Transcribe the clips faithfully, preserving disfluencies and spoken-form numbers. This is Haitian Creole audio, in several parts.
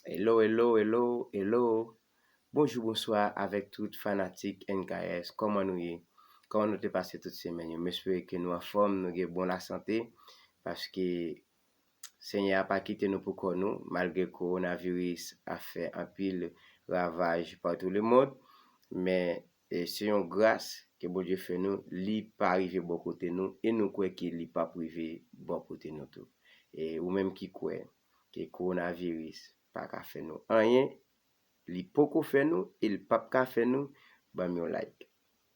Hello, hello, hello, hello. Bonjou, bonswa avèk tout fanatik N K S. Kòman nou ye? Kòman nou te pase tout semèn yo? M espere ke nou anfòm, nou gen bon lasante, paske Senyè a pa kite nou pou kò nou, malgre kowonaviris ap fè anpil ravaj partou lemonn, men e se yon gras ke Bondye fè nou, li pa rive bò kote nou, e nou kwè ke li p ap rive bò kote nou tou. E ou menm ki kwè ke kowonaviris pa ka fè nou anyen, li poko fè nou e li p ap ka fè nou, ban m yon like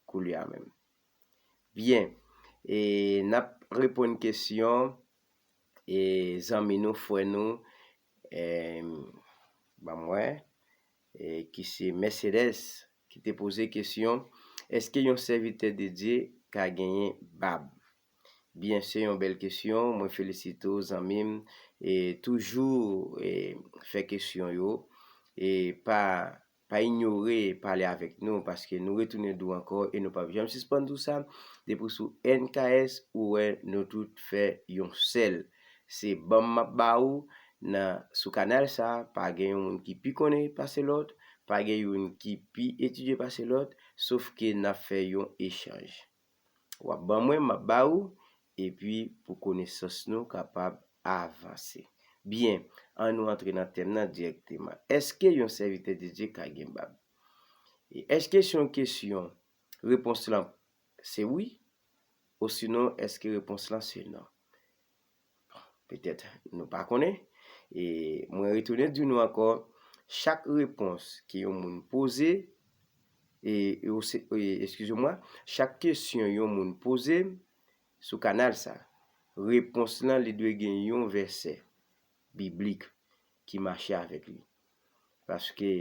koulye a menm. Byen, e n ap reponn kesyon e zanmi nou, frè nou, e, ban m wè, e, ki se Mercedes, ki te poze kesyon, èske yon sèvitè de Dye ka genyen bab? Byen, se yon bèl kesyon. Mwen felisite w, zanmi m. E toujou e, fè kesyon yo. E pa, pa inyore pale avèk nou, paske nou retounen di w ankò e nou p ap janm sispann di w sa. Depi w sou N K S, ou wè nou tout fè yon sèl. Se ban m m ap ba ou nan, sou kanal sa, pa gen yon moun ki pi konnen pase lòt, pa gen youn ki pi etidye pase lòt, sof ke n ap fè yon echanj. W ap ban mwen, m ap ba ou, epi pou konesans nou kapab avanse. Byen, an nou antre nan tèm nan dirèkteman. Èske yon sèvitè de Dye ka gen bab? E èske se yon kesyon, repons lan se wi, osinon èske repons lan se non? Petèt nou pa konnen. E mwen retounen di nou ankò, chak repons ke yon moun poze, e, e, ou se- e, eskize mwa, chak kesyon yon moun poze sou kanal sa, repons lan li dwe gen yon vèsè biblik ki mache avèk li. Paske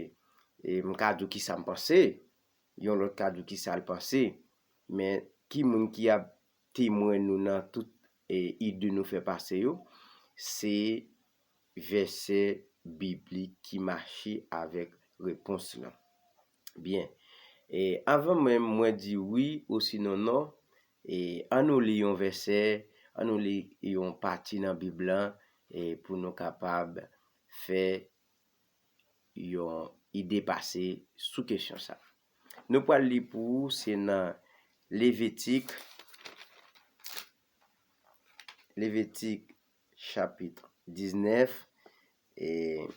e, m ka di w kisa m panse, yon lòt ka di w kisa l panse, men ki moun ki ap temwen nou nan tout e, ide nou fè pase yo, se vèsè biblik ki mache avèk repons lan. Byen, e, anvan menm mwen di wi osinon non, e, an nou li yon vèsè, an nou li yon pati nan Bib lan, e, pou nou kapab fè yon ide pase sou kesyon sa. Nou pral li pou ou, se nan Levitik, Levitik chapit diznèf, e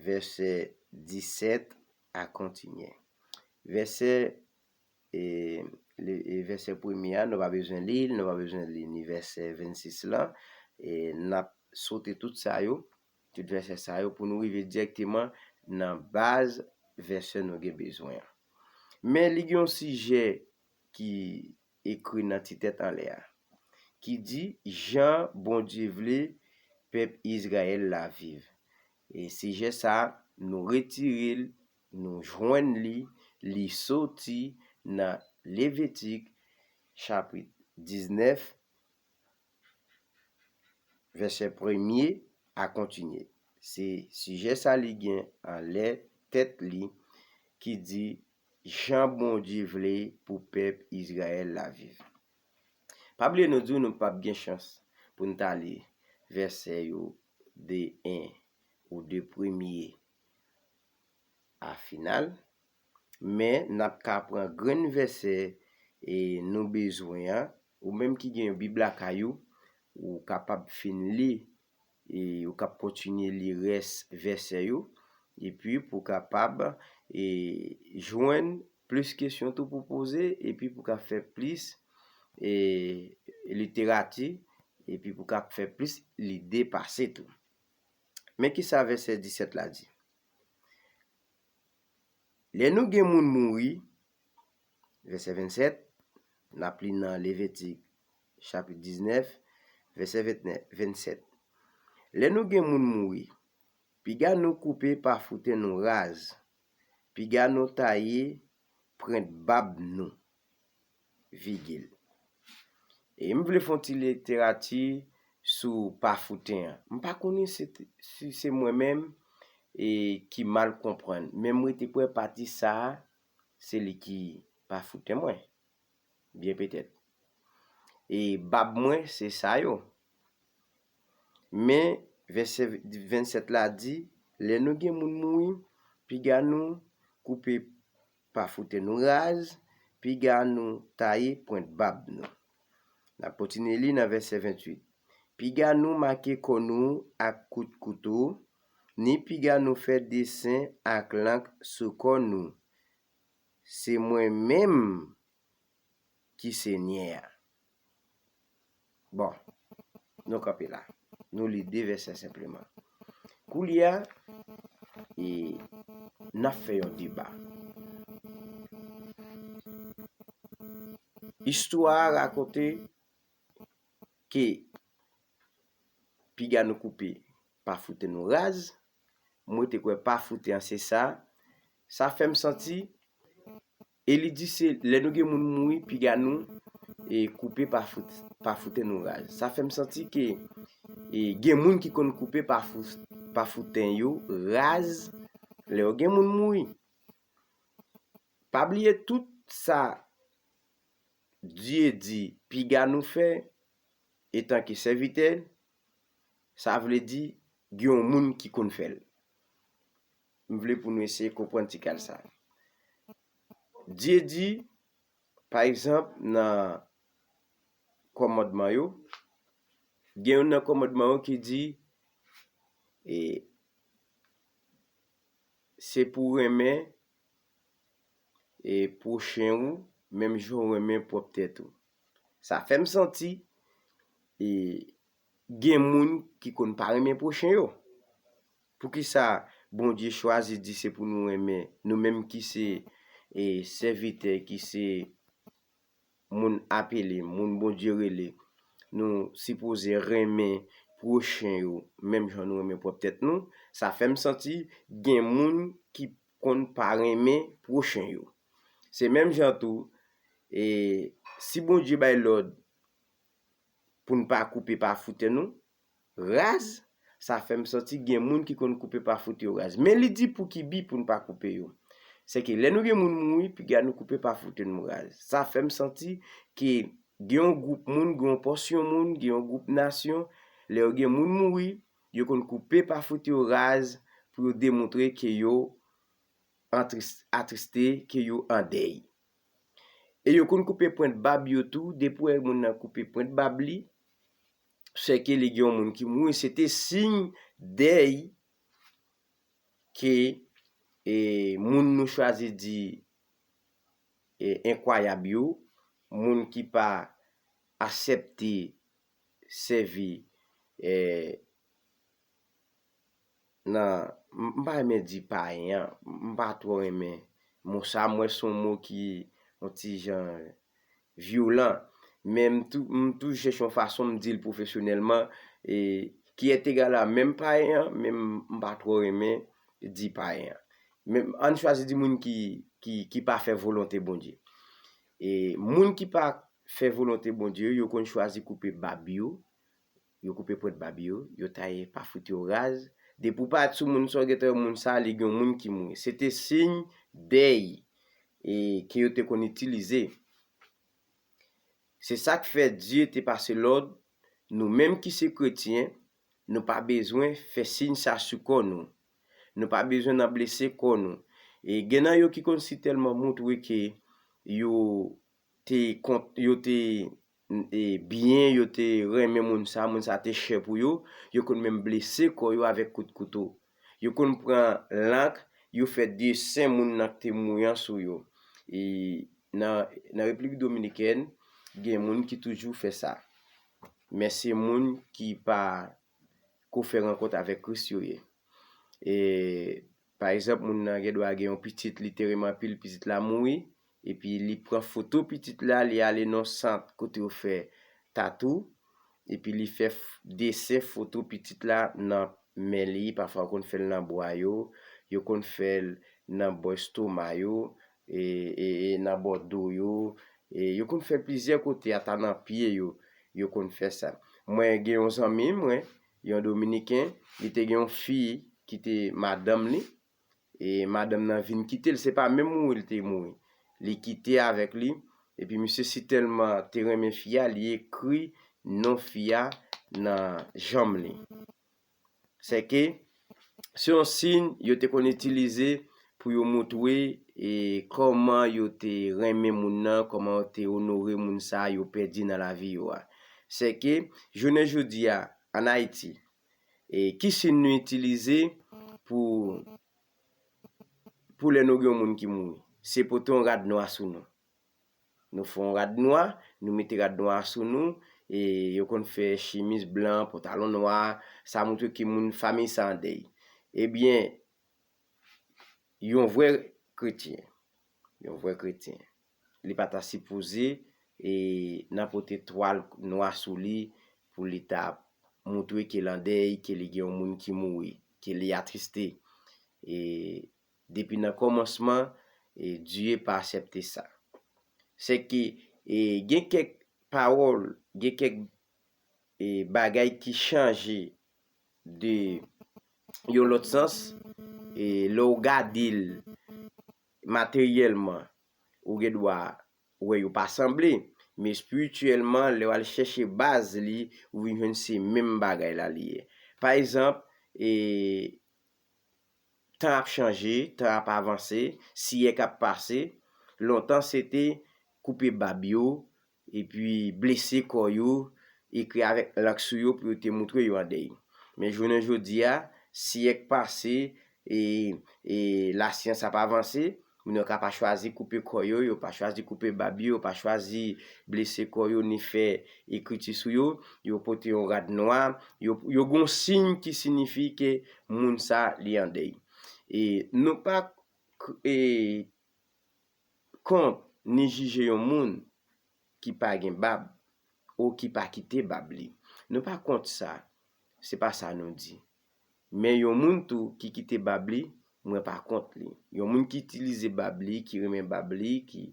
vèsè disèt a kontinye. Vèsè e, le- e vèsè premye a, nou pa bezwen li l, nou pa bezwen li ni vèsè vennsis lan. E n ap sote tout sa yo, tout vèsè sa yo, pou nou rive dirèkteman nan baz vèsè nou gen bezwen an. Men li gen yon sijè ki ekri nan ti tèt anlè a, ki di, jan Bondye vle pèp Izrayèl la viv. E sijè sa, nou retire l, nou jwenn li, li soti nan Levitik, chapit diznèf, vèsè premye a kontinye. Se sijè sa li gen anlè tèt li ki di, jan Bondye vle pou pèp Izrayèl la viv. Pa bliye nou di w nou p ap gen chans pou n ta li vèsè yo de en ou de premye a final, men n ap ka pran grenn vèsè e nou bezwen an, ou menm ki gen yon bib lakay ou, ou kapab fin li, e ou k ap kontinye li rès vèsè yo, epi pou w kapab e jwenn plis kesyon tou pou poze, epi pou w ka fè plis e literati, epi pou w ka fè plis lide pase tou. Men kisa vèsè disèt la di. Lè nou gen moun mouri, vèsè vennsèt, n ap li nan Levitik chapit diznèf, vèsè vennèf, vennsèt. Lè nou gen moun mouri, piga nou koupe pafouten nou raz, piga nou taye prent bab nou, vigil. E m vle fè yon ti literati sou pafouten an. M pa konnen si, si se mwen menm e ki mal konprann, men m rete kwè pati sa a, se li ki pafouten mwen. Byen petèt. E bab mwen, se sa yo. Men, vèsè vennsèt la di, lè nou gen moun mouri, piga nou koupe pa foutè nou raz, piga nou taye pwent bab nou. N ap kontinye li nan vèsè venntuit. Piga nou make kò nou ak kout kouto, ni piga nou fè desen ak lank sou kò nou. Se mwen menm ki Senyè a. Bon, nou kanpe la. Nou li de vèsè senpleman. Koulye a, e, n ap fè yon deba. Istwa a rakonte ke piga nou koupe pa foutè nou raz. Mwen te kwè pa foutè an se sa. Sa fè m santi, e li di se lè nou gen moun mouri, piga nou, e, koupe pa fout-, pa foutè nou raz. Sa fè m santi ke, e, gen moun ki konn koupe pa fou-, pa foutè yo raz lè yo gen moun mouri. Pa bliye tout sa Dye di piga nou fè, etanke sèvitè, sa vle di gen yon moun ki konn fè l. M vle pou nou eseye konprann ti kal sa. Dye di, pa egzanp, nan kòmandman yo, gen youn nan kòmandman yo ki di, e, se pou w renmen, e, pwochen ou, menm jan w renmen pwòp tèt ou. Sa fè m santi, e, gen moun ki konn pa renmen pwochen yo. Poukisa Bondye chwazi di se pou nou renmen, nou menm ki se, e, sèvitè, ki se moun apele, moun Bondye rele, nou sipoze renmen pwochen yo, menm jan nou renmen pwòp tèt nou? Sa fè m santi gen moun ki konn pa renmen pwochen yo. Se menm jan tou, e, si Bondye bay lòd pou n pa koupe pa foutè nou raz, sa fè m santi gen moun ki konn koupe pa foutè yo raz. Men li di pou ki bi pou n pa koupe yo. Se ke lè nou gen moun mouri, piga nou koupe pa foutè nou raz. Sa fè m santi ke gen yon gwoup moun, gen yon pòsyon moun, gen yon gwoup nasyon, lè yo gen moun mouri, yo konn koupe pa foutè yo raz pou yo demontre ke yo antris-, atriste, ke yo an dèy. E yo konn koupe pwent bab yo tou, depi w wè moun nan koupe pwent bab li, se ke li gen yon moun ki mouri, se te siy dèy ke, e, moun nou chwazi di, e, enkwayab yo, moun ki pa aksepte sèvi, e, nan, m, m pa renmen di payen an, m pa twò renmen mo sa, m wè se yon mo ki yon ti jan vyolan, men m tou, m toujou chèche yon fason m di l pwofesyonèlman, e, qui est égal à menm payen an, men m, m pa twò renmen di payen an. Men ann chwazi di moun ki, ki, ki pa fè volonte Bondye. E moun ki pa fè volonte Bondye, yo konn chwazi koupe bab yo, yo koupe pwent bab yo, yo taye pa foutè yo raz. Depi w parèt sou moun sa, w gentan wè moun sa, li gen yon moun ki mouri. Se te siy dèy, e, ke yo te konn itilize. Se sa k fè Dye te pase lòd, nou menm ki se kretyen, nou pa bezwen fè siy sa sou kò nou. Nou pa bezwen nan blese kò nou. E gen nan yo ki konn sitèlman montre ke yo te kont, yo te, e, byen, yo te renmen moun sa, moun sa te chè pou yo, yo konn menm blese kò yo avèk kout kouto. Yo konn pran lank, yo fè desen moun nan ki te mouri an sou yo. E nan, nan Repiblik Dominikèn, gen moun ki toujou fè sa. Men se moun ki pa ko fè rankont avèk Kris yo ye. E, pa egzanp, moun nan gen dwa gen yon pitit, li te renmen anpil pitit la mouri, epi li pran foto pitit la, li ale nan sant kote yo fè tatou, epi li fè f-, desen foto pitit la nan men li, pafwa yo konn fè l nan bra yo, yo konn fè l nan bò estoma yo, e, e, e nan bò do yo, e yo konn fè l plizyè kote, ata nan pye yo, yo konn fè sa. Mwen gen yon zanmi mwen, yon Dominiken, li te gen yon fi ki te madanm li, e madanm nan vin kite l, se pa menm mouri li te mouri. Li kite avèk li, epi misye sitèlman te renmen fi a, li ekri non fi a nan janm li. Sèke, Se yon siy yo te konn itilize pou yo montre e kòman yo te renmen moun nan, kòman yo te onore moun sa yo pèdi nan lavi yo a. Sèke, jounen jodi a, ann Ayiti, e ki siy nou itilize pou, pou lè nou gen yon moun ki mouri? Se pote yon rad nwa sou nou. Nou fè yon rad nwa, nou mete rad nwa sou nou, e yo konn fè chemiz blan, pantalon nwa, sa montre ke moun fanmi sa an dèy. Ebyen, yon vrè kretyen, yon vrè kretyen, li pa ta sipoze e nan pote twal nwa sou li pou li ta montre ke l an dèy, ke li gen yon moun ki mouri, ke li atriste. E depi nan kòmansman, e Dye pa aksepte sa. Sèke e gen kèk pawòl, gen kèk e bagay ki chanje de yon lòt sans, e lè w gade l materyèlman, ou gen dwa wè yo pa sanble, men espirityèlman, lè w al chèche baz li, ou vin jwenn se menm bagay la li ye. Pa egzanp, e tan ap chanje, tan ap avanse, syèk ap pase, lontan se te koupe bab yo, epi blese kò yo, ekri avèk lank sou yo pou yo te montre yo an dèy. Men jounen jodi a, syèk pase, e, e lasyans ap avanse, moun yo ka pa chwazi koupe kò yo, yo pa chwazi koupe bab yo, yo pa chwazi blese kò yo, ni fè ekriti sou yo, yo pote yon rad nwa, yo, yo gen yon siy ki siyifi ke moun sa li an dèy. E nou pa k-, e, kont ni jije yon moun ki pa gen bab ou ki pa kite bab li. Nou pa kont sa, se pa sa nou di. Men yon moun tou ki kite bab li, mwen pa kont li. Yon moun ki itilize bab li, ki renmen bab li, ki,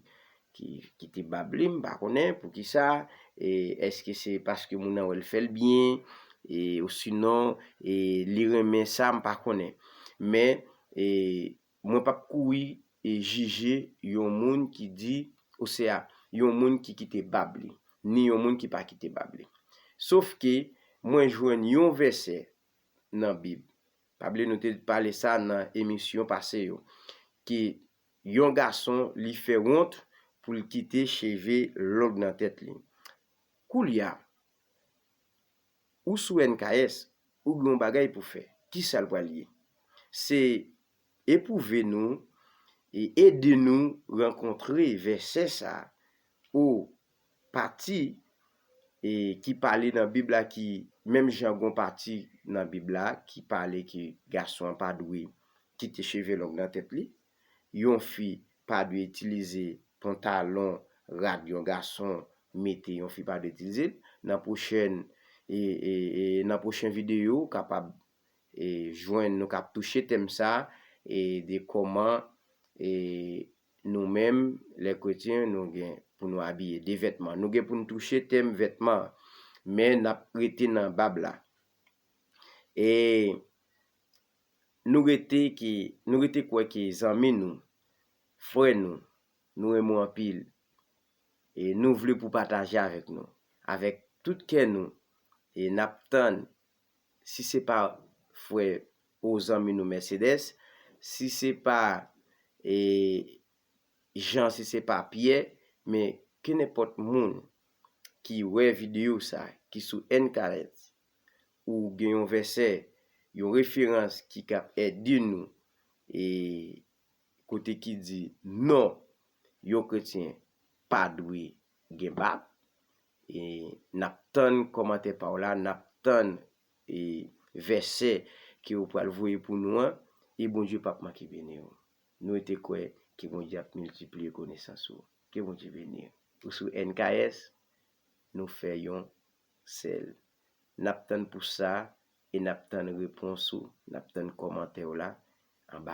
ki kite bab li, m pa konnen poukisa, e èske se paske moun nan wè l fè l byen, e osinon, e li renmen sa, m pa konnen. Men, e mwen p ap kouri e jije yon moun ki di, osea, yon moun ki kite bab li, ni yon moun ki pa kite bab li. Sof ke mwen jwenn yon vèsè nan Bib. Pa bliye nou te pale sa nan emisyon pase yo, ke yon gason li fè wont pou l kite cheve long nan tèt li. Koulye a, ou sou N K S, ou gen yon bagay pou fè. Kisa l pral ye? Se epwouve nou e ede nou rankontre vèsè sa ou pati e ki pale nan Bib la, ki menm jan gon pati nan Bib la ki pale ke gason an pa dwe kite cheve long nan tèt li, yon fi pa dwe itilize pantalon, rad yon gason mete, yon fi pa dwe itilize l. Nan pwochèn, e, e, e, nan pwochen videyo, ou kapab e, jwenn, nou k ap touche tèm sa, e, de kòman, e, nou menm, lè kretyen, nou gen pou nou abiye de vètman. Nou gen pou nou touche tèm vètman, men n ap rete nan bab la. E nou rete ki, nou rete kwè ke zanmi nou, frè nou, nou renmen w anpil, e nou vle pou pataje avèk nou, avèk tout kè nou, e n ap tann, si se pa frè ou zanmi nou Mercedes, si se pa, e, Jean, si se pa Pierre, men kenenpòt moun ki wè videyo sa, ki sou N K S, ou gen yon vèsè, yon referans ki kab ede nou, e kote ki di non, yon kretyen pa dwe gen bab. E n ap tann kòmantè pa w la, n ap tann e vèsè ke ou pral voye pou nou an, e Bondye p ap manke beni w. Nou rete kwè ke Bondye ap miltipliye konesans ou. Ke Bondye beni w. Ou sou N K S, nou fè yon sèl. N ap tann pou sa e n ap tann repons ou, n ap tann kòmantè w la.